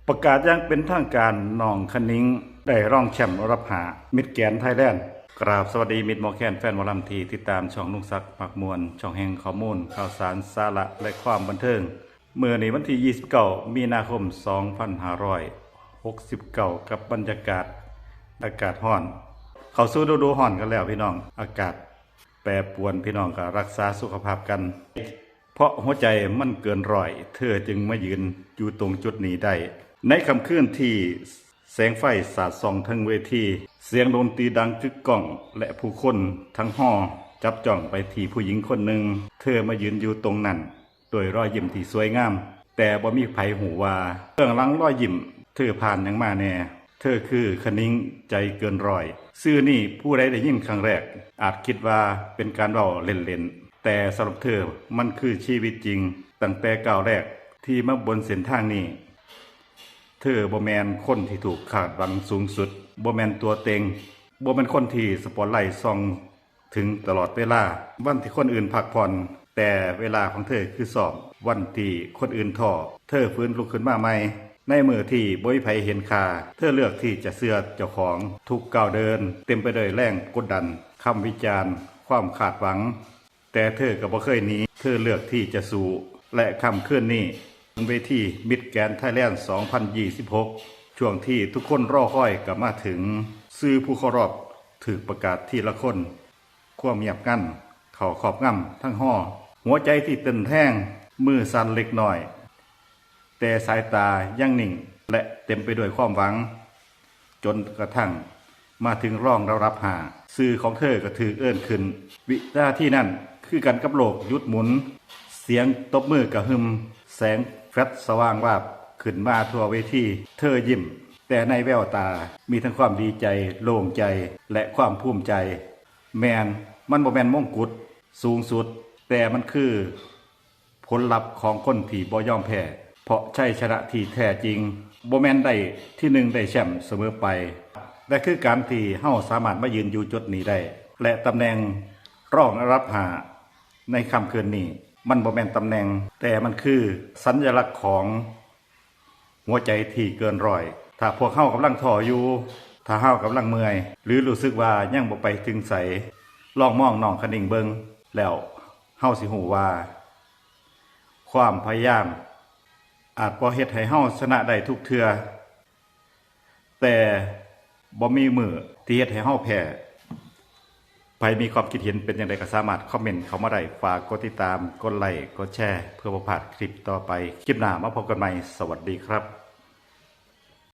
ປະກາດຢ່າງເປັນທາງການ, ນ້ອງຄະນິງໄດ້ຮອງແຊ້ມລະດັບຫ້າ Miss Grand Thailand. ກາບສະຫວັດດີມິດໝໍແຄນ ແຟນໝໍລຳທີ່ຕິດຕາມຊ່ອງລຸງສັກມັກມ່ວນ, ຊ່ອງແຫ່ງຂໍ້ມູນ, ຂ່າວສານ, ສາລະ ແລະ ຄວາມບັນເທີງ. ມື້ນີ້ວັນທີຊາວເກົ້າ ມີນາຄົມ ສອງພັນຫ້າຮ້ອຍຫົກສິບເກົ້າ ກັບບັນຍາກາດ ອາກາດຮ້ອນ. ເຂົ້າສູ່ລະດູຮ້ອນກັນແລ້ວພີ່ນ້ອງ, ອາກາດແປປວນ, ພີ່ນ້ອງກໍຮັກສາສຸຂະພາບກັນ. ເພາະຫົວໃຈມັນເກີນຮ້ອຍ ເທີຈຶ່ງມາຢືນຢູ່ຕົງຈຸດນີ້ໄດ້. ໃນຄ່ຳຄືນທີ່ແສງໄຟສາດສ່ອງເທິງເວທີ, ສຽງດົນຕີດັງກຶກກ້ອງ ແລະ ຜູ້ຄົນທັງຫໍຈັບຈ້ອງໄປທີ່ຜູ້ຍິງຄົນໜຶ່ງ. ເທີມາຢືນຢູ່ຕົງນັ້ນດ້ວຍຮອຍຍິ້ມທີ່ສວຍງາມ, ແຕ່ບໍ່ມີໃຜຮູ້ວ່າເບື້ອງຫຼັງຮອຍຍິ້ມເທີຜ່ານຫຍັງມາແດ່. ເທີຄືຄະນິງໃຈເກີນຮ້ອຍ. ຊື່ນີ້ຜູ້ໃດໄດ້ຍິນຄັ້ງແລກ ອາດຄິດວ່າເປັນການເວົ້າເລ່ນໆ, ແຕ່ສຳລັບເທີມັນຄືຊີວິດຈິງ. ຕັ້ງແຕ່ກ້າວແລກທີ່ມາບົນເສັ້ນທາງນີ້, ເທີບໍ່ແມ່ນຄົນທີ່ຖືກຄາດຫວັງສູງສຸດ, ບໍ່ແມ່ນຕົວເຕັງ, ບໍ່ແມ່ນຄົນທີ່ສະປອດໄລສ່ອງເຖິງຕະຫຼອດເວລາ. ວັນທີ່ຄົນອື່ນພັກຜ່ອນ, ແຕ່ເວລາຂອງເທີຄືຊ້ອມ. ວັນທີ່ຄົນອື່ນທໍ້, ເທີຟື້ນລຸກຂຶ້ນມາໃໝ່. ໃນມື້ທີ່ບໍ່ມີໃຜເຫັນຄ່າ, ເທີເລືອກທີ່ຈະເຊື່ອເຈົ້າຂອງ. ທຸກກ້າວເດີນເຕັມໄປດ້ວຍແຮງກົດດັນ, ຄຳວິຈານ, ຄວາມຄາດຫວັງ. ແຕ່ເທີກໍບໍ່ເຄີຍໜີ, ເທີເລືອກທີ່ຈະສູ້. ແລະ ຄ່ຳຄືນນີ້, ເວທີ Miss Grand Thailand ສອງພັນຊາວຫົກ, ຊ່ວງທີ່ທຸກຄົນລໍຄອຍກໍມາເຖິງ. ຊື່ຜູ້ເຂົ້າຮອບຖືກປະກາດທີລະຄົນ. ຄວາມງຽບງັນເຂົ້າຄອບງຳທັງຫໍ, ຫົວໃຈທີ່ເຕັ້ນແຮງ, ມືສັ່ນເລັກນ້ອຍ, ແຕ່ສາຍຕາຍັງນິ່ງ ແລະ ເຕັມໄປດ້ວຍຄວາມຫວັງ. ຈົນກະທັ່ງມາເຖິງຮອງລະດັບຫ້າ, ຊື່ຂອງເທີກໍຖືກເອີ້ນຂຶ້ນ. ວິນາທີນັ້ນຄືກັນກັບໂລກຢຸດໝູນ, ສຽງຕົບມືກະຫຶ່ມ, ແສງແຟລັດສະຫວ່າງວາບຂຶ້ນມາທົ່ວເວທີ. ເທີຍິ້ມ, ແຕ່ໃນແວວຕາມີທັງຄວາມດີໃຈ, ໂລ່ງໃຈ ແລະ ຄວາມພູມໃຈ. ແມ່ນ, ມັນບໍ່ແມ່ນມົງກຸດສູງສຸດ, ແຕ່ມັນຄື ຜົນລັບຂອງຄົນທີ່ບໍ່ຍອມແພ້, ເພາະໄຊຊະນະທີ່ແທ້ຈິງບໍ່ແມ່ນໄດ້ທີໜຶ່ງໄດ້ແຊ້ມສະເໝີໄປ, ແຕ່ຄືການທີ່ເຮົາສາມາດມາຢືນຢູ່ຈຸດນີ້ໄດ້. ແລະ ຕຳແໜ່ງຮອງລະດັບຫ້າໃນຄ່ຳຄືນນີ້, ມັນບໍ່ແມ່ນຕຳແໜ່ງ, ແຕ່ມັນຄືສັນຍະລັກຂອງ ຫົວໃຈທີ່ເກີນຮ້ອຍ. ຖ້າພວກເຮົາກຳລັງທໍ້ຢູ່, ຖ້າເຮົາກຳລັງເມື່ອຍ ຫຼື ຮູ້ສຶກວ່າຍັງບໍ່ໄປເຖິງໃສ, ລອງມອງນ້ອງຄະນິງເບິ່ງ, ແລ້ວເຮົາຊິຮູ້ວ່າ ຄວາມພະຍາຍາມອາດບໍ່ເຮັດໃຫ້ເຮົາຊະນະໄດ້ທຸກເທື່ອ, ແຕ່ບໍ່ມີມື້ທີ່ເຮັດໃຫ້ເຮົາແພ້. ໃຜມີຄວາມຄິດເຫັນເປັນຈັ່ງໃດກໍສາມາດຄອມເມັນເຂົ້າມາໄດ້. ຝາກກົດຕິດຕາມ, ກົດໄລ, ກົດແຊ ເພື່ອບໍ່ພາດຄລິບຕໍ່ໄປ. ຄລິບໜ້າມາພົບກັນໃໝ່. ສະຫວັດດີຄັບ.